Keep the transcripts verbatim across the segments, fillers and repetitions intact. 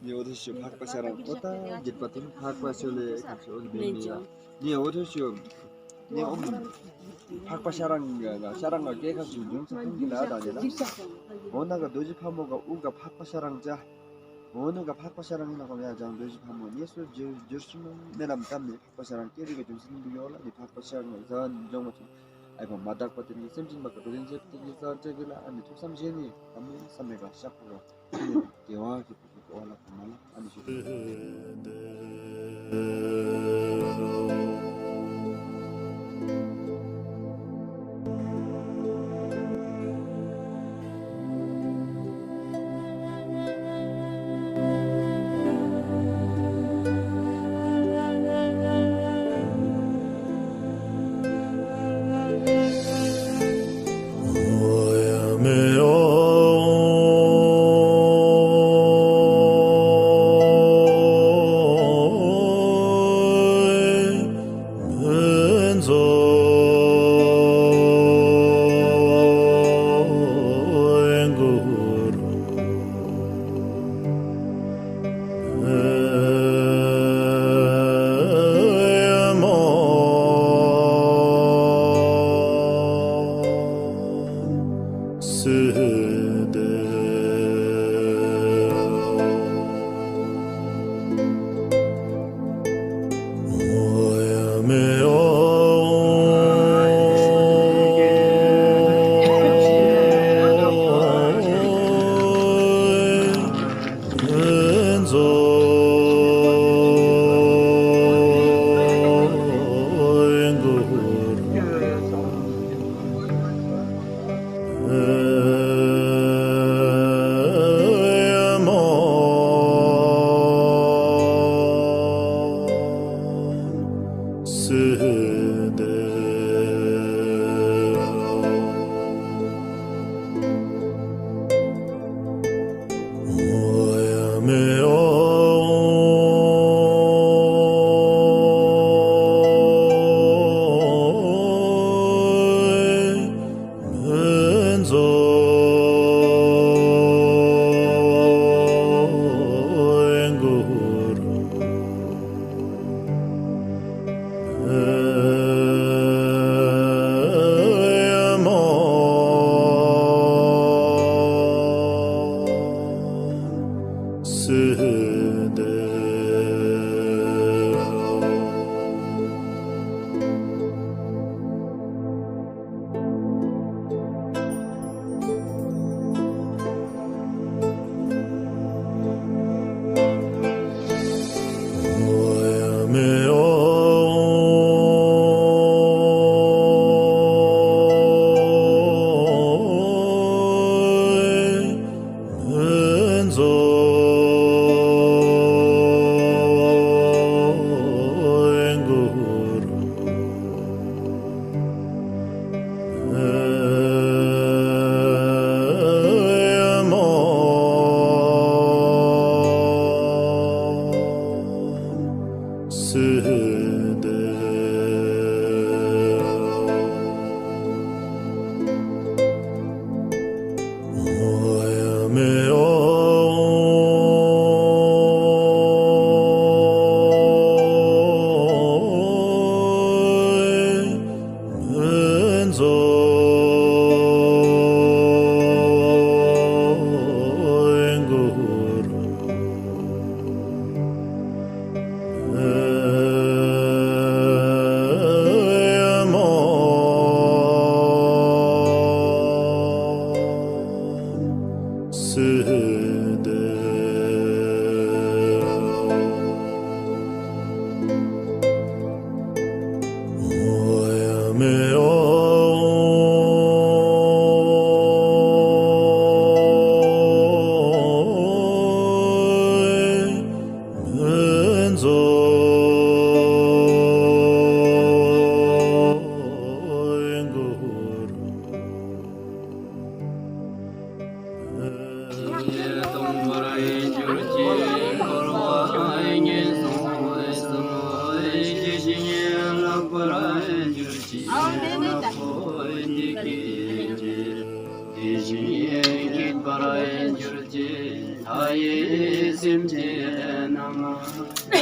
ནི་འོ་དེ་ཞུ་འཕགས་པ་ཤ་རང་ཁོ་ད་རྒྱུད་པ་དེ་ནི་འཕགས་པ་ཤ་ལེ་ག་ཞུ་འོ་དེ་མིན་མི་ཡ། ནི་འོ་དེ་ཞུ་ནི་འོ་འཕགས་པ་ཤ་རང་ཤ་རང་གི་སྐད་ཁ་ཞུ་འབྱུང་ས་ཀུན་གྱི་ལ་དང་ནི་ལ། འོ་ན་ག་རྡོ་རྗེ་ཕག་མོ་ག་དབུ་ག་འཕགས་པ་ཤ་རང་ཅ། འོ་ན་ག་འཕགས་པ་ཤ་རང་ཡིན་ན་ཁོང་ཡ་ཅང་རྡོ་རྗེ་ཕག་མོ་ཉེས་སུ་འགྱུར་འགྱུར་ཞུ་ན་སྨོན་ལམ་བཏབ་ནས་འཕགས་པ་ཤ་རང་སྐད་རིགས་ཀྱི་འབྱུང་ས་ནི་འདུག་ཡོད་ལ་ནི་འཕགས་པ་ཤ་རང་ཟ་འཇོག་མ་ཐུབ། ཨའི་བ་མ་དག་པ་དེ་ནི་སེམས་ཅན་མ་ག་འགྲོ་དོན་བྱེད་པ་དེ་ནི་ས་བཅད་ཀྱི་ལ་ཨ་ནི་ཐུགས་བསམ་བཞེས་ནས་ཨ་མི་བསམ་མེད་པ་བཤགས་པ་རོ། དེ་ནི་དགེ་བ་གི་བུ་གི་འོ་ལ་གོ་མ་ལ་ཨ་ནི་ཞུ།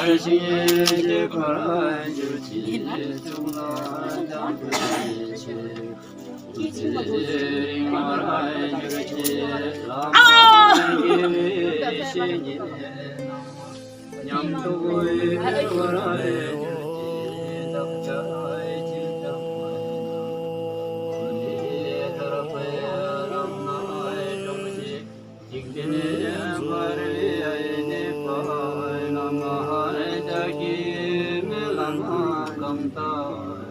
ཞིང་གི་འཁོར་གྱུར་ཅིག། གཙུག་ན་རྒྱ་མཚོའི་ཆེ། ཚེ་རིང་མར་གྱུར་ཅིག། ལམ་དགེ་བའི་བཤེས་གཉེན་རྣམས། ཉམས་རྟོགས་པའི་འཁོར་གྱུར་ཅིག། བདག་ཅག་གཅིག་ཀྱང་མ་ཡིན། འཁོར་འདས་ཐར་པའི་ལམ་སྣ་དྲོངས་ཤིག། འཇིག་རྟེན་འབར་བའི་གནས་པ་རྣམས། བདག་གི་སྨོན་ལམ་གང་དག་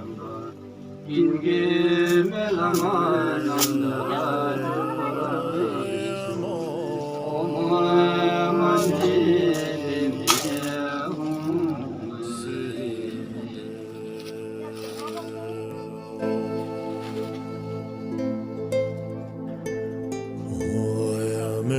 ཡོངས་སུ། ཀུན་གྱི་སྨོན་ལམ་རྣམས་ལ་འགྲོ་བར་ཤོག། ཨོཾ་མ་ཎི་པདྨེ་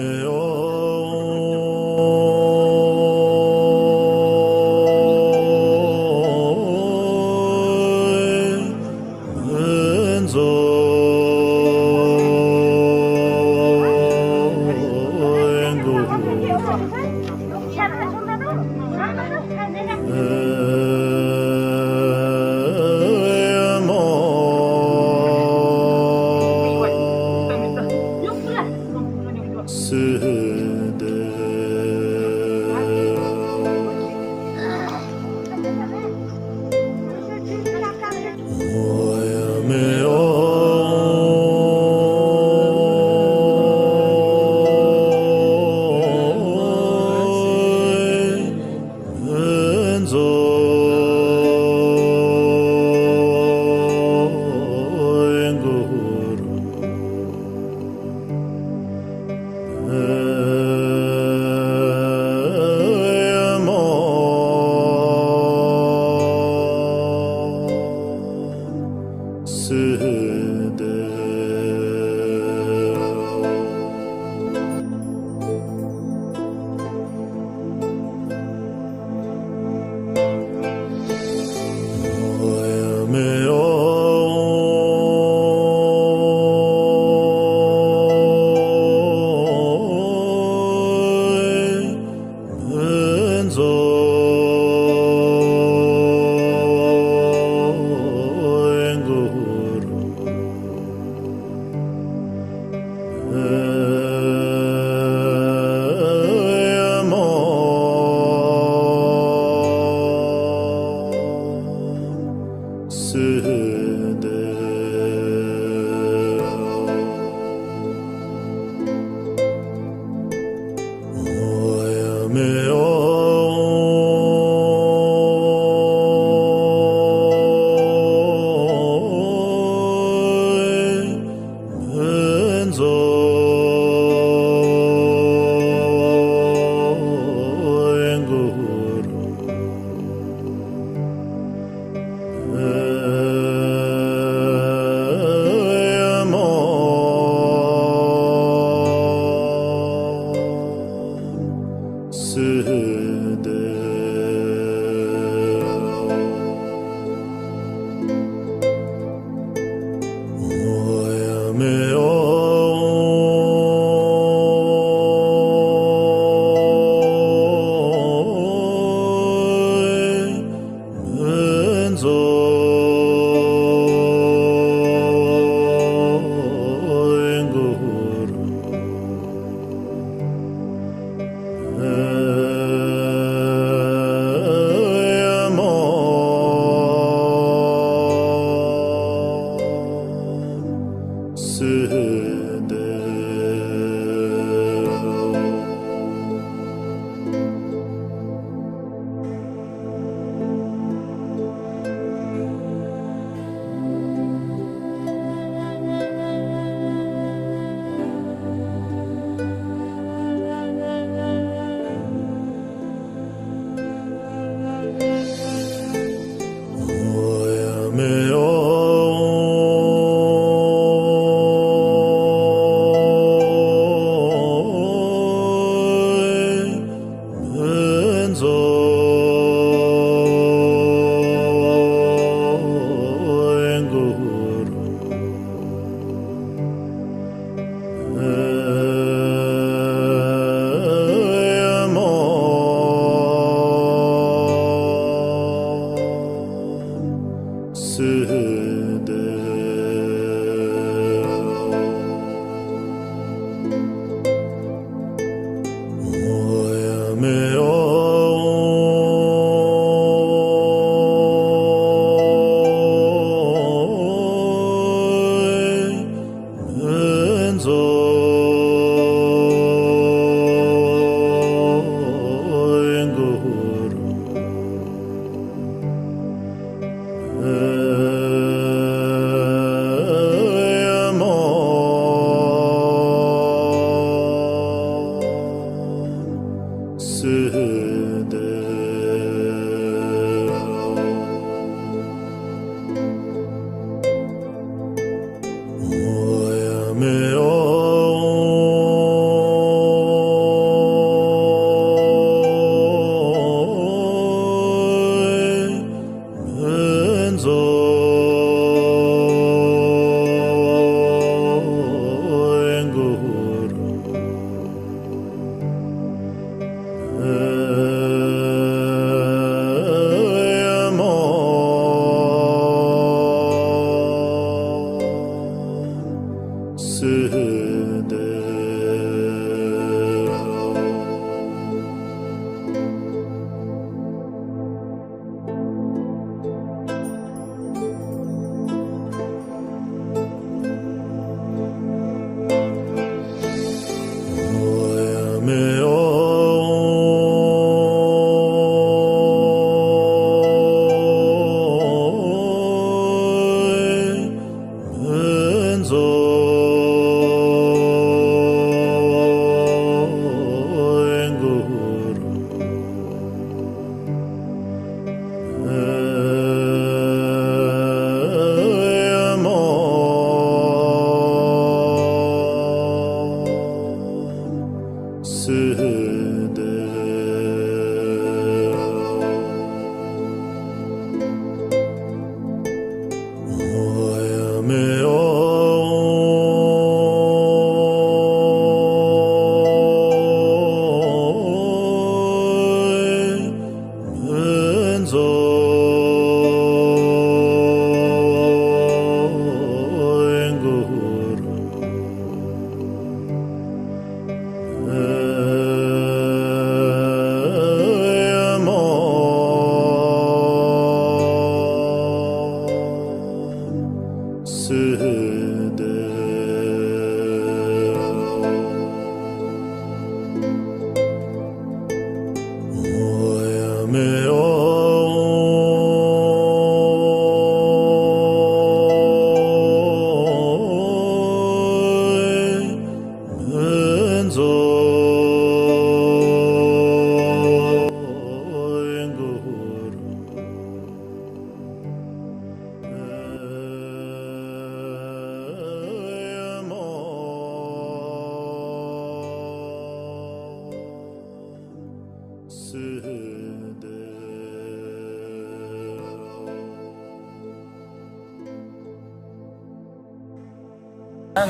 ཧཱུྃ།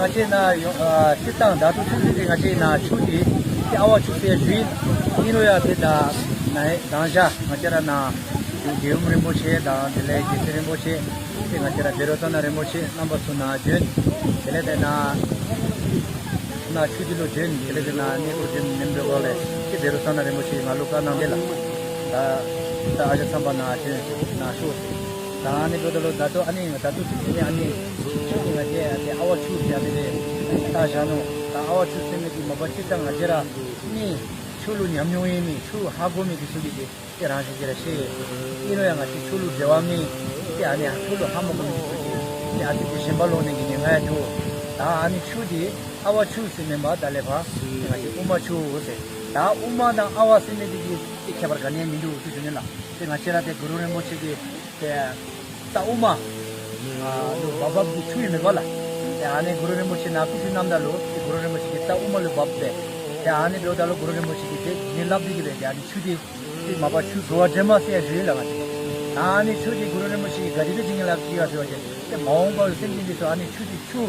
ང་བཅས་ན་ཡོང་ཨ་སྤྱིར་བཏང་ད་དུང་ཆུ་ཚོད་ཀྱི་ང་བཅས་ན་ཆུ་དེ་དེ་ཨ་བ་ཆུ་ཟེར་ཞུ་ཡིན། ཨིན་རུང་ཡང་དེ་ད་ན་དང་ཞག་ང་བཅས་ར་ན་རྒྱལ་ཡུམ་རིན་པོ་ཆེ་དང་དེ་ལས་རྒྱལ་སྲས་རིན་པོ་ཆེ་དེ་ང་བཅས་ར་བཻ་རོ་ཙ་ན་རིན་པོ་ཆེ་རྣམ་པ་ཚོ་ན་བྱོན། དེ་ལས་དེ་ན་ན་ཆུ་དེ་ལོ་བྱོན། དེ་ལས་དེ་ན་གནས་སྐོར་བྱོན་མིན་འདོད་གོ་ལས་དེ་བཻ་རོ་ཙ་ན་རིན་པོ་ཆེ་ང་ལོ་བཀའ་གནང་དེ་ལ་ད་ད་ཨ་ཞང་ཚང་པ་ན་བྱོན་ན་ཤོག་ད་ཨ་ནི་བོད་ད་ལོ་ད་དུ་ཨ་ནི་ད་དུ་ཚིག་ནི་ཨ་ནི་ཆུ་ནི་ང་རྒྱལ་ཨ་ནི་ཨ་བ་ཆུ་ཟེར་ཨ་ནི་རེད། ད་བཞག་ནོ་ད་ཨ་བ་ཆུ་ཟེར་མི་དེ་མ་པ་སྤྱིར་བཏང་ང་རྒྱལ་ར་ནི་ཆུ་ལུ་ཉམས་མྱོང་ཡིན་མི་ཆུ་ཧ་གོ་མི་དེ་ཚོ་གི་དེ་དེ་རང་བཞིན་གྱི་ར་ཤེས། ཨིན་རུང་ཡང་ང་ཚོ་ཆུ་ལུ་འབྲེལ་བ་མེད་དེ་ཨ་ནི་ཆུ་ལུ་ཧ་མ་གོ་མི་དེ་ཚོ་གི་དེ་ཨ་ཚོ་དེ་ཞེན་པ་ལོག་ནས་གི་ཉེན་ཁ་ཡ་འགྲོ། ད་ཨ་ནི་ཆུ་དེ་ཨ་བ་ཆུ་ཟེར་མིན་པ་ད་ལས་ཕ་དེ་ང་ཚོ་དབུ་མ་ཆུ་ཟེར། ད་དབུ་མ་དང་ཨ་བ་ཟེར་མི་དེ་གི་དེ་ཁྱད་པར་ག་ནས་མི་འདུག་ཟེར་ཞུ་ནི་ལ། དེ་ང་བཅས་ར་དེ་གུ་རུ་རིན་པོ་ཆེ་གི་དེ་རྟ་དབུ་མ་ལུ་བབ་བབ་ཀྱི་ཆུ་ཡིན་མེད་པ་ལ། དེ་ཨ་ནི་གུ་རུ་རིན་པོ་ཆེ་ན་སྐུ་ཆུ་རྣམ་དག་ལུ་དེ་གུ་རུ་རིན་པོ་ཆེ་གི་རྟ་དབུ་མ་ལུ་བབ་པས། དེ་ཨ་ནི་འགྲོ་ད་ལུ་གུ་རུ་རིན་པོ་ཆེ་གི་དེ་ཉིན་ལབ་དེ་གི་བས་དེ་ཨ་ནི་ཆུ་དེ་དེ་མ་པ་ཆུ་འགྲོ་བ་འདྲེན་མ་ཟེར་ཞུ་ཡི་ལ་ང་དེ། ཨ་ནི་ཆུ་དེ་གུ་རུ་རིན་པོ་ཆེ་གི་ག་དེ་བས་ཅི་ཉིན་ལབ་ཀྱི་བ་ཞུ་བ་དེ་དེ་མ་འོངས་པ་ལུ་སེམས་ཅན་དེ་ཚོ་ཨ་ནི་ཆུ་དེ་ཆུ།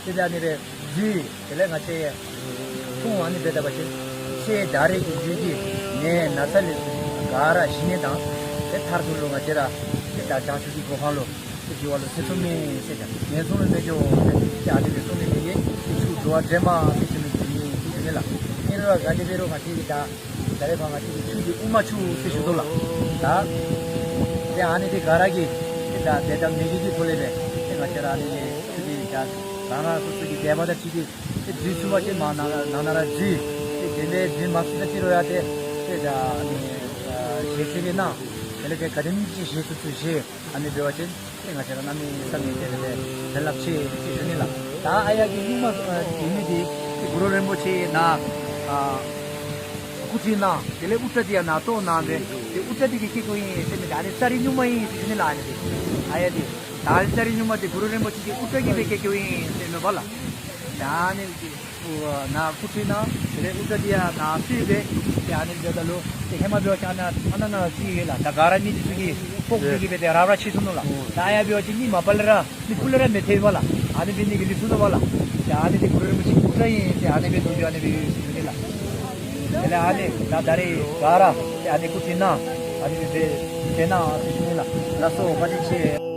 དེ་ལ་ནི་རེ་རྫུས་དེ་ལས་ང་ཚེ་ཐུང་བ་ནི་བེ་ད་པ་ཆེ་ཚེ་ད་རེ་གི་རྫུས་ཀྱི་ནས་ན་ཚ་ལས་ག་ར་ཞི་ནི་དང་དེ་མཐར་ཐུག་ལོ་ང་ཚེ་ར་དེ་ད་བྱང་ཆུབ་ཀྱི་གོ་འཕང་ལོ་དེ་ཞི་བ་ལོ་ཚེ་ཐུང་མེད་ཟེར་ཀྱང་ངན་སོང་ལ་མེད་ཅོ་དེ་ཨ་དེ་ལས་སོང་ནི་མི་ཡེ་དེ་ཆུ་འགྲོ་བ་འདྲེན་མ་དེ་ཆུ་ནི་དེ་ཡིན་དེ་ཞུ་ནི་ལ་ཨིན་རུ་བ་ག་དེ་བེ་རོ་ང་ཚེ་གི་ད། ད་རེས་ཁ་ང་ཚོ་གི་ཆུ་འདི་དབུ་མ་ཆུ་ཟེར་ཞུ་དོ་ལ། ད། དེ་ཨ་ནི་དེ་ག་ར་གི། དེ་ད་དེ་ད་མི་གི་གི་ཐོ་ལེ་རེད། དེ་ང་ཚོ་ར་ཨ་ནི་གི་ཆུ་འདི་ད་རང་རང་སོ་སོ་གི་དད་པ་ད་ཆུ་འདི། དེ་འཛུལ་ཚུགས་པ་ཅིག་མ་ན་ན་ན་ར་འཛུལ། དེ་དེ་འདྲའི་འཛུལ་མ་ཚུགས་ད་ཅི་རོ་ཡ་དེ། དེ་ད་ཨ་ནི། ཞེ་ཚིག་གི་ན། དེ་ལས་དེ་ག་དེ་མི་ཅི་ཞེ་ཚུགས་ཚུགས་ཞེ། ཨ་ནི་འབད་བ་ཅིན་ཨེ་ང་བཅས་ར་གནམ་མེད་ས་མེད་དེ་ལས་དེ་ལབ་ཆེ་ཅེས་ཞུ་ནི་ལ། ད་ཨ་ཡ་གི་སྨྱུག་མ་དེ་མི་དེ་དེ་གུ་རུ་རིན་པོ་ཆེ་ན་ཨ་སྐུ་ཁྲི་ན་དེ་ལས་དབུ་སྐྲ་དེ་ཡ་ན་ཏོག་ན་རེ་དེ་དབུ་སྐྲ་དེ་གི་སྐྱེ་དགོས་ཡིན་ཟེར་ནི་ད་ཨ་ནི་ཙ་རི་སྨྱུག་མ་ཡིན་ཟེར་ཞུ་ནི་ལ། ཨ་ནི་དེ་ཨ་ཡ་དེ་ད་ཨ་ནི་ཙ་རི་སྨྱུག་མ་དེ་གུ་རུ་རིན་པོ་ཆེ་གི་དབུ་སྐྲ་གི་བས་སྐྱེ་དགོས་ཡིན་ཟེར་མེད་པ་ལ། ད་ཨ་ནི། ན་སྐུ་ཁྲི་ན་དེ་ལས་དབུ་སྐྲ་དེ་ཡ་ན་སུས་བས་དེ་ཨ་ནི་འདི་ད་ལོ་དེ་ཧེ་མ་འབད་བ་ཅིན་ཨ་ན་ཨ་ན་ན་སུས་ཡོད་ལ། ད་ག་ར་མི་དེ་ཚུ་གི་ཕོག་དེ་གི་བས་དེ་རབ་ར་ཆེ་སོང་ནོ་ལ། ད་ཨ་ཡ་འབད་བ་ཅིན་མི་མ་པ་ལས་ར་མི་སྤུ་ལས་ར་མི་ཐེ་བ་ལ། ཨ་ནི་འབད་ནི་གི་ལི་སུ་ནོ་བ་ལ། དེ་ཨ་ནི་དེ་གུ་རུ་རིན་པོ་ཆེ་སྐུ་སྐྲ་ཡིན་དེ་ཨ་ནི་འབད་དུ་འདི་ཨ་ནི་འབད་ཡོད་ཟེར་ནི་ལ། དེ་ལས་ཨ་ནི་ད་ད་རེས་ག་ར་དེ་ཨ་ནི་སྐུ་ཁྲི་ན་ཨ་ནི་འབད་དེ་ན་ཨ་ནི་ཞུ་ནི་ལ། ལགས་སོ་བཀའ་དྲིན་ཆེ།